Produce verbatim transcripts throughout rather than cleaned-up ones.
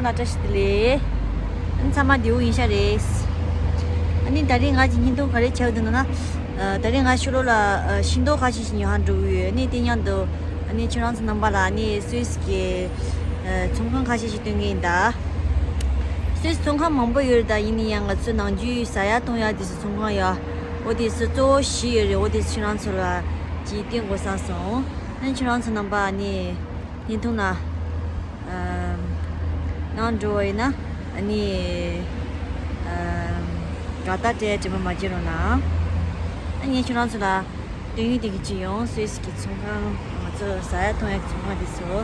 ལ་བཀྲ་ཤིས་བདེ་ལེགས། ཨ་ནི་ཚང་མ་བདེ་པོ་ཡིན་ཤག་རེད། ཨ་ནི་ད་རིང་ང་གི་བརྙན་ཐུང་ག་རེ་བྱས་འདུག་ན། ཨ། ད་རིང་ང་ཕྱི་ལོགས་ལ་ཨ་ཤིང་ཏོག་ཁ་ཤས་ཤིག་ཉོ་ཧ་འགྲོ་གི་ཡོད། ཨ་ནི་དེ་མཉམ་དུ་ཨ་ནི་ཁྱེད་རང་ཚོ་རྣམ་པ་ལ་ཨ་ནི་སུད་སི་གི་ཨ་ཚོང་ཁང་ཁ་ཤས་ཤིག་སྟོན་གི་ཡིན་ད། སུད་སི་ཚོང་ཁང་མང་པོ་ཡོད་རེད་ད། ཡིན་ན་ཡང་ང་ཚོའི་ནམ་རྒྱུན་ཟ་ཡ་འཐུང་ཡ་དེ་ཚོ་ཚོང་ཁང་ཡོད། འོ་དེ་ཚོ་གཙོ་བོ་བཞི་ཡོད་རེད། འོ་དེ་ཚོ་ཁྱེད་རང་ཚོ་ལ་ཅིག་སྟོན་དགོས་བསམ་སོང་། ཨ་ནི་ཁྱེད་རང་ཚོ་རྣམ་པ་ཨ་ནི་བརྙན་ཐུང་ལ་ཨམ། གནང་འགྲོ་བ་ཡིན་ན་ཨ་ནི་ཨམ། དགའ་རྟགས་སྤྲད་དྲི་མ་མ་བརྗེད་རོགས་གནང་། ཨ་ངས་ཁྱེད་རང་ཚོ་ལ་སྟོན་ཡུལ་དེ་གི་ཅི་ཡོང་། སུད་སི་གི་ཚོང་ཁང་། ང་ཚོ་ཟ་ཡ་འཐུང་ཡ་གི་ཚོང་ཁང་དེ་ཚོ།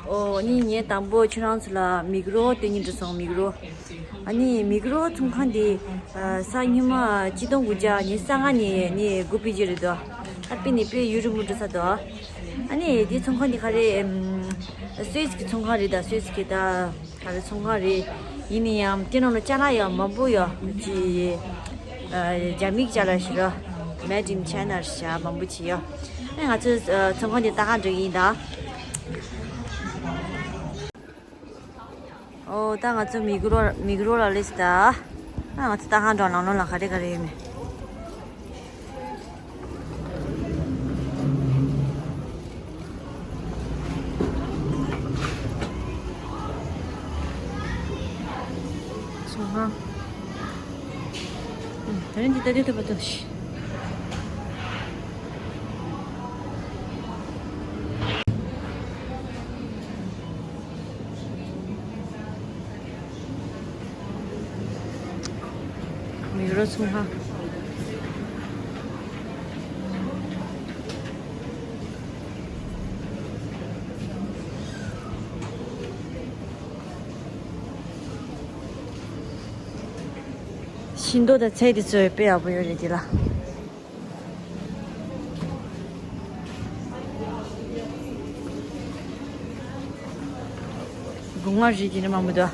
ཨོ་ཨ་ནི་ངས་དང་པོ་ཁྱེད་རང་ཚོ་ལ་མིག་རོ་སྟོན་གྱི་འགྲོ་སོང་། མིག་རོ། ཨ་ནི་མིག་རོ་ཚོང་ཁང་འདི་ཨ་གཟའ་ཉི་མ་ཆིག་སྟོང་དགུ་བརྒྱ་ཉི་ཤུ་རྩ་ལྔ་ནས་ནི་སྒོ་ཕྱེ་རྒྱུ་རེད་དོ། ཨ་དཔེ་ནི་དཔེ་ཡུན་རིང་པོ་འགྲོ་ས་དོ། ཨ་ནི་འདི་ཚོང་ཁང་འདི་ག་རེ་ཨམ། སུད་སི་གི་ཚོང་ཁང་རེད་ད། སུད་སི་གི་ད་ག་རེ་ཚོང་ཁང་རེད། ཡིན་ན་ཡང་དེ་ནང་ལ་ཅ་ལག་ཡང་མང་པོ་ཡོད། ཅི་ཨ་རྒྱ་མིའི་ཅ་ལག་ཞིག་ར། Made in China ཞིག་མང་པོ་ཅིག་ཡོད། ཨ་ང་ཚོ་ཨ་ཚོང་ཁང་འདི་ལྟ་ག་འགྲོ་གི་ཡིན་ད། ཨོ་ད་ང་ཚོ་མིག་རོ་མིག་རོ་ལ་སླེབས་ད། ཨ་ང་ཚོ་ལྟ་ག་འགྲོ། ནང་ལོགས་ལ་ག་རེ་ག་རེ་ཡོད་མེད། ཚོང་ཁང་། ཨུམ། ད་རིང་འདི་ལྟ་དུས་ཐུབ་པ་ཐུབ་ཤི། མིག་རོ་ཚོང་ཁང་། ཤིང་ཏོག་དང་ཚལ་དེ་ཚོ་དཔེ་ཡག་པོ་ཡོད་རེད་འདི་ལ། སྒོ་ང་རིགས་ཀྱི་ནི་མང་པོ་འདུག།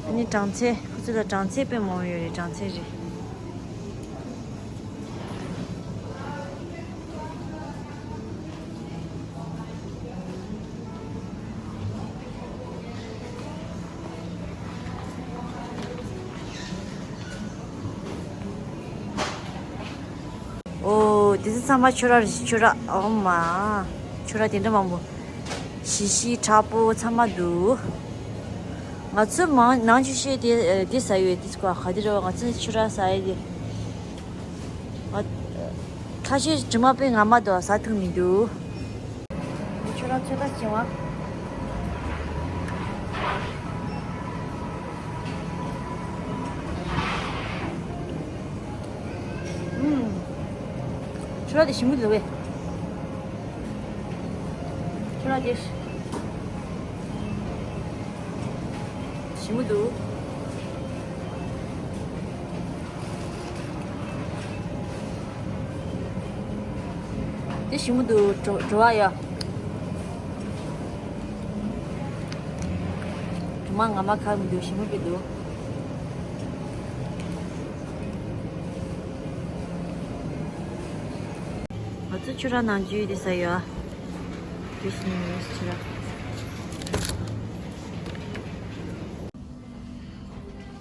ཨ་ནི་སྦྲང་རྩི། ཁོ་ཚོ་ལ་སྦྲང་རྩི་དཔེ་མང་པོ་ཡོད་རེད། སྦྲང་རྩི་རིགས། ཨོ། དེ་ཚོ་ཚང་མ་ཁྱོད་ར་རེད། ཁྱོད་ར། ཨོ་མ། ཁྱོད་ར་དེ་འདྲ་མང་པོ། ཞི་ཞི་དྲག་པོ་ཚང་མ་འདུག། ང་ཚོ་མང་ནང་ཆུ་ཤེས་དེ་དེ་ཟ་ཡོད། དེ་ཚོ་ག་དེ་རེད། ང་ཚོ་ཁྱོད་ར་ཟ་ཡ་དེ། ང་ཁ་ཤས་དྲི་མ་དཔེ་ངར་མ་འདུག། ཟ་ཐུབ་མི་འདུག། ཁྱོད་རང་ཚོད་ལྟ་བྱེད་པ། ཨུམ། ཁྱོད་རང་དེ་ཞིམ་པོ་འདུག་པས། ཁྱོད་རང་དེ་ཞིམ་པོ་འདུག། དེ་ཞིམ་པོ་འདུག། བྲོ་བྲོ་བ་ཡོད། དྲི་མ་ངར་མ་གང་མི་འདུག། ཞིམ་པོ་དཔེ་འདུག། ང་ཚོ་ཁྱོད་རང་ནང་རྒྱུས་དེ་ཟ་ཡོད། དེ་ཞིམ་པོ་ཡོད་ཁྱོད་རང་།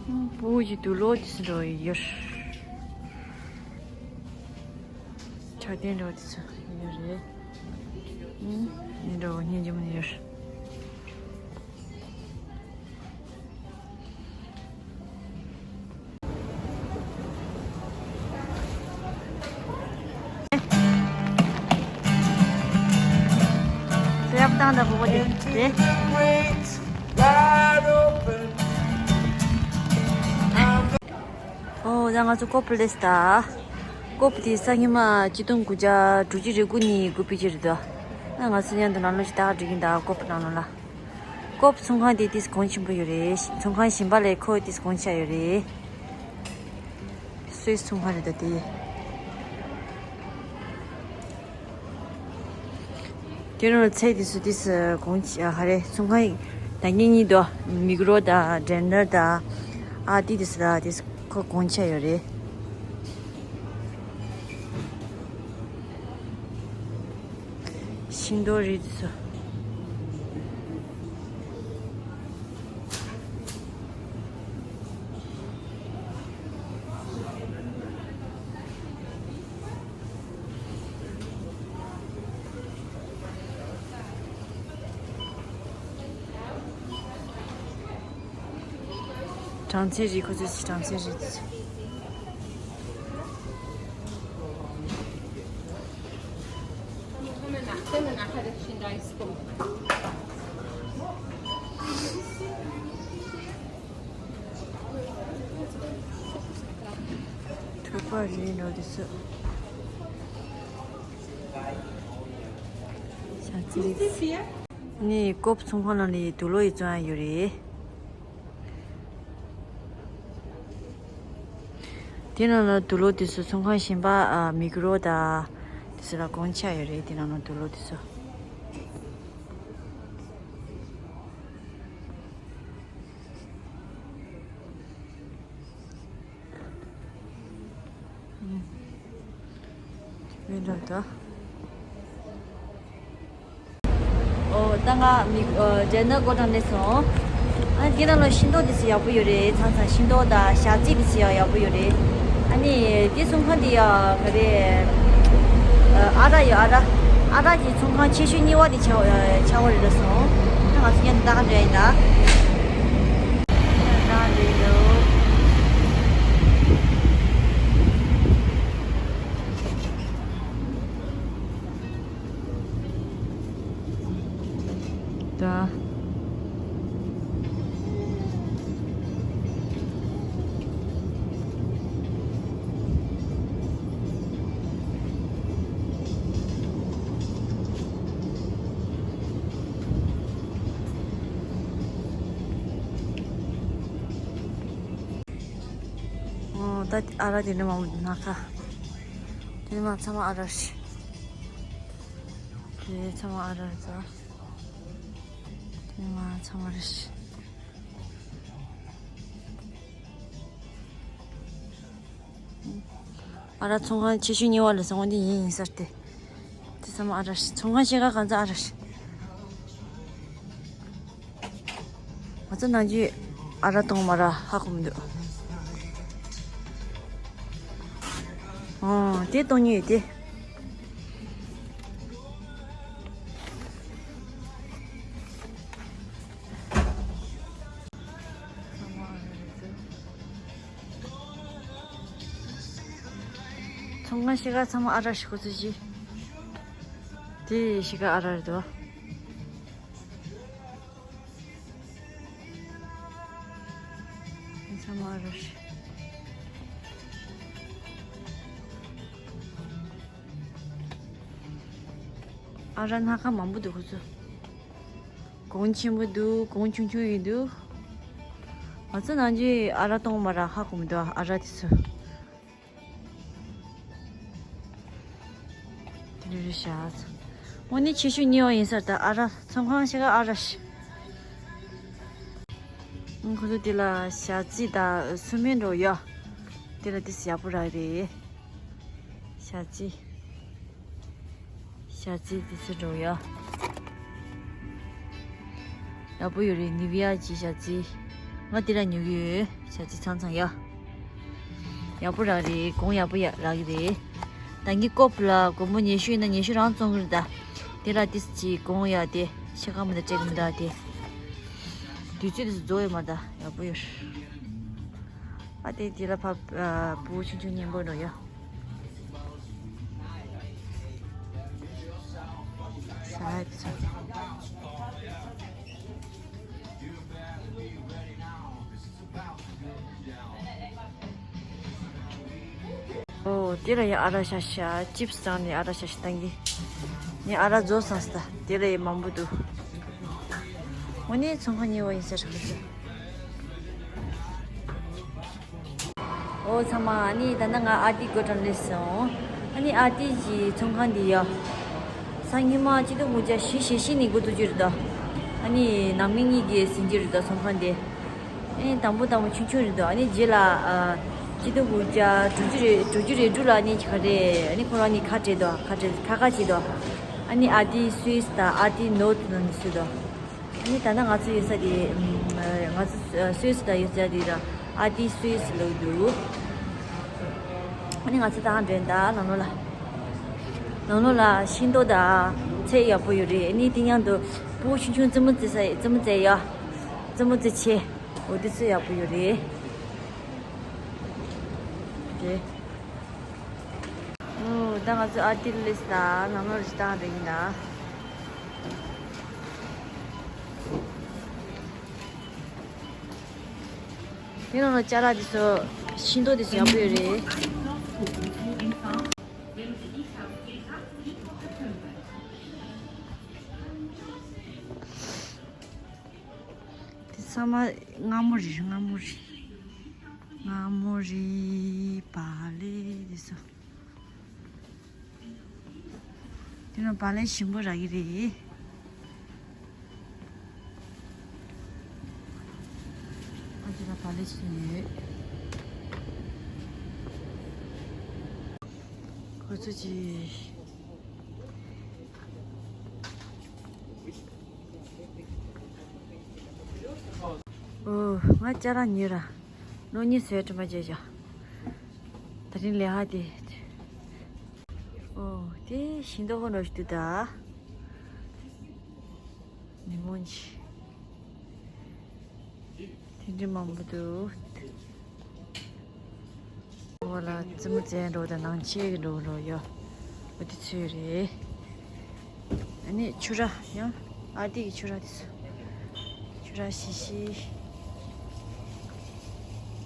ཨུམ། སྤུ་གུ་ཅིག་འདུག། ལོ་དེ་ཚོ་འགྲོ་ཡི་ཡོད། ཆགས་ལྡན་འགྲོ་དེ་ཚོ་ཡོད་རེད། ཨུམ། ཡིན་འགྲོ་སྙིང་རྗེ་མོ་ཡོད། སེམས་ཏང་དང་པོ་པོ་དེ་དེ། ཨོ་ད་ང་ཚོ་ཀོ་པི་སླེབས་ད། ཀོ་པི་དེ་གཟའ་ཉི་མ་ཆིག་སྟོང་དགུ་བརྒྱ་དྲུག་ཅུ་རེ་དགུ་ནས་སྒོ་ཕྱེ་རྒྱུ་རེད་དོ། ཨ་ང་ཚོ་མཉམ་དུ་ནང་ལོགས་ཅིག་ལྟ་ག་འགྲོ་གི་ཡིན་ད། ཀོ་པི་ནང་ལོགས་ལ། ཀོ་པི་ཚོང་ཁང་དེ་ཏིས་གོང་ཆེན་པོ་ཡོད་རེད། ཚོང་ཁང་གཞན་པ་ལས་ཁོ་ཏིས་གོང་ཆེ་ཡོད་རེད། སུད་སི་ཚོང་ཁང་རེད་ད་དེ། དེ་རུ་ཚལ་དེ་ཚོ་ཏིས་གོང་ཆེ་ཧ་རེ། ཚོང་ཁང་ད་གཉིས་གཉིས་དོ། མིག་རོ་དང་འགྲན་ནར་དང་། ཨ་ཏི་ཏིས་ད་ཏིས་ཁོ་གོང་ཆེ་ཡོད་རེད། ཤིང་ཏོག་རིགས་དེ་ཚོ། གྲང་ཚལ་རིགས། ཁོ་ཚོས་གྲང་ཚལ་རིགས་དེ་ཚོ། ཐུག་པ་རེད་འགྲོ་དུས་སུ། ཤ་ཚིལ་ནི་ཀོབ་ཚོང་ཁང་ནང་ནས་དུག་ལོག་ཡི་བཙོང་ཡ་ཡོད་རེད། དེ་ནང་ལ་དུག་ལོག་དེ་ཚོ་ཚོང་ཁང་གཞན་པ་ཨ་མི་གུ་རོ་དང་དེ་ཚོ་ལ་གོང་ཆ་ཡོད་རེད། དེ་ནང་ལ་དུག་ལོག་དེ་ཚོ། མི་འགྲོ་ད། ཨོ་ད་ང་མི་ཨོ་ཇེ་ན་སྒོ་འགྲམ་སླེབས་སོང་། ཨ་འདི་ནང་ལ་ཤིང་ཏོག་འདི་ཚོ་ཡག་པོ་ཡོད་རེད། ཚང་ཚང་ཤིང་ཏོག་དང་ཞག་རྩི་འདི་ཚོ་ཡག་ཡག་པོ་ཡོད་རེད། ཨ་ནི་འདི་ཚོང་ཁང་འདི་ཡ་ག་རེ་ཨ་ར་ཡོད། ཨ་ར་ཨ་ར་གྱི་ཚོང་ཁང་ཆེ་ཤོས་གཉིས་པ་དེ་ཆགས་ཆགས་པ་རེད་ལབ་སོང་། ད་ང་ཚོ་ཉན་ད་ག་འདྲ་ཡིན་ད། ད་རེད་ལོ། ད། ཨོ་ད་ཨ་ར་དེ་ནི་མ་མོ་ན་ཁ། དེ་ནི་མ་ཚང་མ་ཨ་ར་ཤི། དེ་ཚང་མ་ཨ་ར་ཟ། དེ་ནི་མ་ཚང་མ་ར་ཤི། ཨ་ར་ཚོང་ཁང་ཆེ་ཤོས་གཉིས་པ་ལ་སོང་བ་འདི་ཡིན་ཡིན་ཟེར་ཏེ། དེ་ཚང་མ་ཨ་ར་ཤི། ཚོང་ཁང་ཕྱེད་ཀ་གང་ཚང་ཨ་ར་ཤི། ང་ཚོ་ནང་ཆོས་ཨ་ར་གཏོང་མ་ར་ཧ་གོ་མི་འདུག་ཨོ་དེ་གཏོང་ཉེ་ཡོད་དེ། ཚོང་ཁང་ཕྱེད་ཀ་ཚང་མ་ཨ་ར་ཤི། ཁོ་ཚོ་ཅི། དེ་ཕྱེད་ཀ་ཨ་ར་རེད་དོ། ཚང་མ་ཨ་ར་ཤི། ཨ་ར་སྣ་ཁ་མང་པོ་འདུག་ཁོ་ཚོ། གོང་ཆེན་པོ་འདུག་གོང་ཆུང་ཆུང་ཡོད་འདུག་ང་ཚོ་ནང་ཆོས་ཨ་ར་གཏོང་མ་ར་ཧ་གོ་མི་འདུག་ཨ་ར་དེ་ཚོ། དེ་འདྲ་རེད་ཤག་དངོས་གནས་ཆེ་ཤོས་གཉིས་པ་ཡིན་ས་རེད། ད་ཨ་ར་ཚོང་ཁང་ཕྱེད་ཀ་ཨ་ར་ཤི། ཁོ་ཚོ་དེ་ལ་ཞག་རྩི་དང་སུན་མན་འགྲོ་ཡ། དེ་ལ་དེ་ཡག་པོ་རག་རེད། ཞག་རྩི། ཞག་རྩི་དེ་ཚོ་འགྲོ་ཡ། ཡག་པོ་ཡོད་རེད། ནི་བི་ཡ་གྱི་ཞག་རྩི། ང་དེ་ལ་ཉོ་གི་ཡོད། ཞག་རྩི་ཚང་ཚང་ཡ། ཡག་པོ་རག་རེད། གོང་ཡག་པོ་ཡ་རག་གི་རེད། ད་གིན་ཀོབ་ལ་སྒོར་མོ་ཉི་ཤུ་ཡིན་ན་ཉི་ཤུ་རང་བཙོང་གི་རེད་ད། དེ་ལ་དེ་ཅི་གོང་ཡ་དེ་ཤ་ཁ་མི་ད་སྤྲད་གི་མི་ད་དེ། དུས་ཚོད་དེ་རྫོགས་ཡོད་མ་ད་ཡག་པོ་ཡོད། ཨ་དེ་དེ་ལ་ཕ་བུ་ཆུང་ཆུང་མཉམ་པོ་འགྲོ་ཡ། ས་ཡ་དེ་ཚོ། ཨོ་དེ་ལ་ཡ་ཨ་ར་ཤ་ཤ་ཅིབ་སི་བཏང་ནས་ཨ་ར་ཤ་ཤ་བཏང་གི། ངས་ཨ་ར་རྫོགས་སོང་ས། དེ་ལ་ཡ་མང་པོ་འདུག་འོ་ནི་ཚོང་ཁང་གཉིས་པ་ཡིན་ས་རེད་ཁོ་ཚོ། ཨོ་ཚང་མ་ཨ་ནི་ད་ནི་ང་ཨ་ཏི་སྒོ་འགྲམ་སླེབས་སོང་། ཨ་ནི་ཨ་ཏི་གི་ཚོང་ཁང་འདི་ཡ། སང་ཉིན་མ་སྤྱི་ཟླ་དགུ་བརྒྱ་བཞི་ཞེ་བཞི་ནས་འགོ་བཙུགས་རྒྱུ་རེད་ད། ཨ་ནི་ནང་མི་གཉིས་ཀྱིས་ཟིན་རྒྱུ་རེད་ད་ཚོང་ཁང་འདི། ཨ་ནི་དང་པོ་དང་པོ་ཆུང་ཆུང་རེད་འདུག་ཨ་ནི་རྗེས་ལ་ཨ། སྤྱི་ཟླ་དགུ་བརྒྱ་དྲུག་ཅུ་རེ་དྲུག་ཅུ་རེ་དྲུག་ལ་ཨ་ནི་ག་རེ་ཨ་ནི་ཁོ་རང་ནི་ཁ་བྲལ་འདུག་ཁ་བྲལ་ཁ་ཁ་བྱས་འདུག་ཨ་ནི་ཨ་ཏི་སུད་སི་དང་ཨ་ཏི་ནོར་ཐི་ནང་ནས་སུད་དོ། ཨ་ནི་ད་ལྟ་ང་ཚོ་ཡོད་ས་དེ་ང་ཚོ་སུད་སི་དང་ཡོད་ས་དེ་ལ་ཨ་ཏི་སུད་སི་ལབ་འདུག་ཨ་ནི་ང་ཚོ་ད་ཧང་འདྲེན་ད་ནང་ལོགས་ལ། ནང་ལོགས་ལ་ཤིང་ཏོག་དང་ཚལ་ཡག་པོ་ཡོད་རེད། ཨ་ནི་དེ་མཉམ་དུ་ཕྲུ་གུ་ཆུང་ཆུང་རྩེད་མོ་རྩེ་ས་རྩེད་མོ་རྩེ་ཡ། རྩེད་མོ་རྩེ་ཆེ། འོ་དེ་ཚོ་ཡག་པོ་ཡོད་རེད། དེ། ཨོ་ད་ང་ཚོ་ཨ་ཏི་ལིས་ལ་ནང་ལོགས་ལ་བཏང་རེད་ཡིན་ད། དེ་ནང་ལ་ཅ་ལག་དེ་ཚོ་ཤིང་ཏོག་དེ་ཚོ་ཡག་པོ་ཡོད་རེད། དེ་ཚང་མ་མངར་མོ་རེད། མངར་མོ་རེད། མངར་མོ་རེད། བག་ལེབ་དེ་ཚོ། དེ་ནང་བག་ལེབ་ཞིམ་པོ་རག་གི་རེད། ཨ་ཅེ་ལ་བག་ལེབ་ཞིམ་ཡོད། ཁོ་ཚོ་ཅི། ཨོ། ང་ཅ་ལག་ཉོས་ར། ལོ་གཉིས་ཟོས་དྲི་མ་བརྗེད་བཞག་ད་རིང་ལས་ཧ་དེ། ཨོ། དེ་ཤིང་ཏོག་ཧོ་ནོ་ཞིག་འདུག་ད། ཉི་མོ་ཉི། དེ་འདྲ་མང་པོ་འདུག་འོ་ལ་རྩེད་མོ་རྩེ་འགྲོ་དང་ནང་ཆས་ཀྱི་འགྲོ་འགྲོ་ཡོད། འོ་དེ་ཚོ་རེད། ཨ་ནི་ཆུ་ར་ཡང་ཨ་ཏི་གི་ཆུ་ར་དེ་ཚོ། ཆུ་ར་ཤི་ཤི།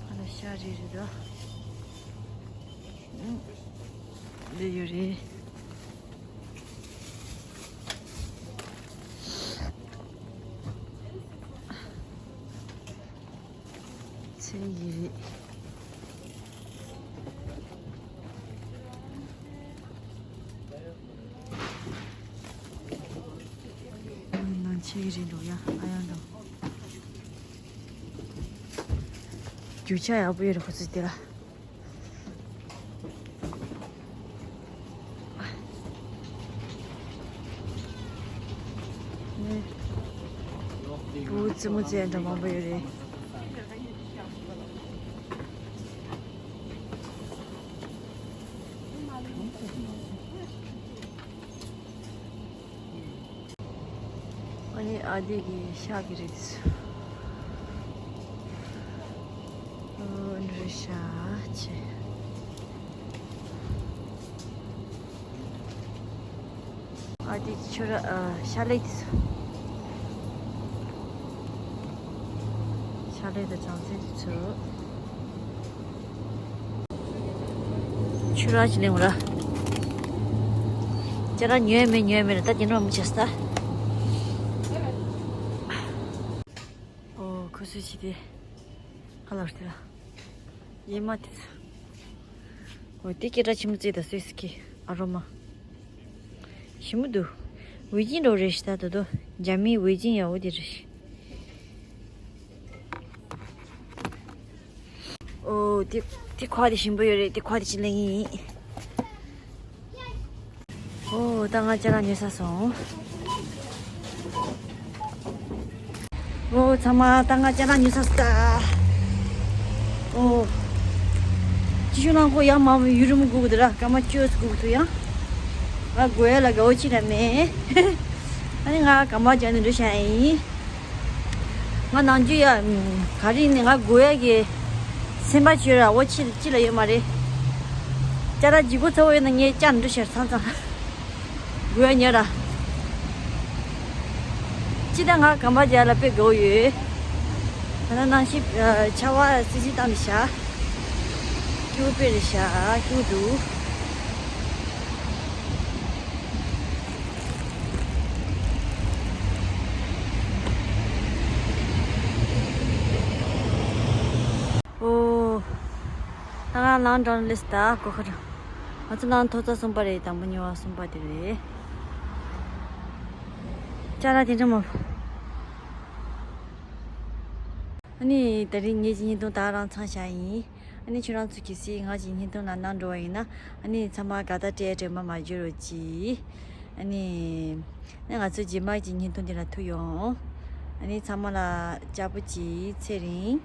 ཨ་ལ་ཤ་རི་རི་ད། ཨུ། འདི་ཡོད་རེད། ཚེ་ཡི་རེད། ནང་ཆེ་གི་རེད་འགྲོ་ཡ་ཨ་ཡང་འགྲོ། རྒྱུ་ཆ་ཡག་པོ་ཡོད་རེད་ཁོ་ཚོ་དེ་ལ། ནི། བུ་རྩེད་མོ་རྩེ་འདྲ་མང་པོ་ཡོད་རེད། ཨ་ནི་ཨ་དེ་གི་ཤག་གི་རེད། ཨོ་འདྲ་ཤག་ཆེ། ཨ་དེ་ཆུ་ར་ཨ་ཤ་ལེ་དེ་ཚོ། ཤ་ལེ་དང་ཅང་ཙེ་དེ་ཚོ། ཆུ་ར་ཅི་ལེན་ར། ཅ་ར་ཉོས་མེད་ཉོས་མེད་ར་ད་དེ་འགྲོ་མི་ཆེ་ས། ཨོ་ཁུ་སུ་ཆི་དེ། ཁ་ལག་དེ་ལ། ཡེ་མ་དེ་ཚོ། ཨོ་དེ་སྐད་གྲགས་ཆེན་མོ་རྩེ་ད་སུས་ཀི་ཨ་རོ་མ། ཞིམ་པོ་འདུག་ཝེ་ཅིན་རོ་རེད་ཤི་ད་དོ་དོ། རྒྱ་མིའི་ཝེ་ཅིན་ཡ་འོ་དེ་རེད་ཤི། ཨོ། དེ་དེ་ཁ་དེ་ཞིམ་པོ་ཡོད་རེད། དེ་ཁ་དེ་ཅི་ལེན་ཡིན། ཨོ། ད་ང་ཅ་ལག་ཉོས་ཚར་སོང་། ཨོ། ཚང་མ་ད་ང་ཅ་ལག་ཉོས་ཚར་སོང་ད། ཨོ། ཅི་ཞུ་ན་ཁོ་ཡང་མ་ཡུ་རུམ་སྒུག་འདུག་ར། སྐར་མ་བཅུ་སྒུག་འདུག་ཡང་། ང་དགོས་ཡ་ལ་དགའ་བོ་ཅི་ལ་མེད། ཨ་ནི་ང་གམ་པ་རྒྱག་ནས་འགྲོ་བྱ་ཡིན། ང་ནང་རྒྱུ་ཡ། ག་རེ་ཡིན་ནི་ང་དགོས་ཡ་གི་སེམས་པ་བྱོས་ར་འོ་ཅི་ཅི་ལ་ཡོད་མ་རེད། ཅ་ལག་ལྗིད་པོ་ཚ་བོ་ཡོད་ན་ངས་བཅག་འགྲོ་ཤར་ཚང་ཚང་། དགོས་ཡ་ཉོ་ར། ཅི་ད་ང་གམ་པ་རྒྱག་ལ་དཔེ་དགའ་བོ་ཡོད། ད་ལྟ་ནང་ཞིག་ཆར་པ་སིལ་སིལ་བཏང་ནས་བཞག་སྐྱིད་པོ་དཔེ་རེད་བཞག་སྐྱིད་པོ་འདུག་ཨོ། ད་ང་ལང་འགྲོ་ལིས་ད་གོ་ཁ་ར། ང་ཚོ་ནང་ཐོ་ཚ་གསུམ་པ་རེད། དང་པོ་གཉིས་པ་གསུམ་པ་དེ་རེད། ཅ་ལག་དེ་འདྲ་མོ། ཨ་ནི་དེ་རིང་ངེད་ཀྱི་བརྙན་ཐུང་ད་རང་ཚང་བཞག་ཡིན། ཨ་ནི་ཁྱོད་རང་ཚོ་གལ་སྲིད་ང་གི་བརྙན་ཐུང་ལ་གནང་འགྲོ་བ་ཡིན་ན་ཨ་ནི་ཚང་མ་དགའ་རྟགས་སྤྲད་སྤྲད་མ་མ་བརྗོད་རོགས་གྱིས། ཨ་ནི། ཨ་ནི་ང་ཚོའི་རྗེས་མ་གི་བརྙན་ཐུང་འདི་ལ་ཐུག་ཡོང་། ཨ་ནི་ཚང་མ་ལ་ལྕགས་པོ་གཅིག་ཚེ་རིང་།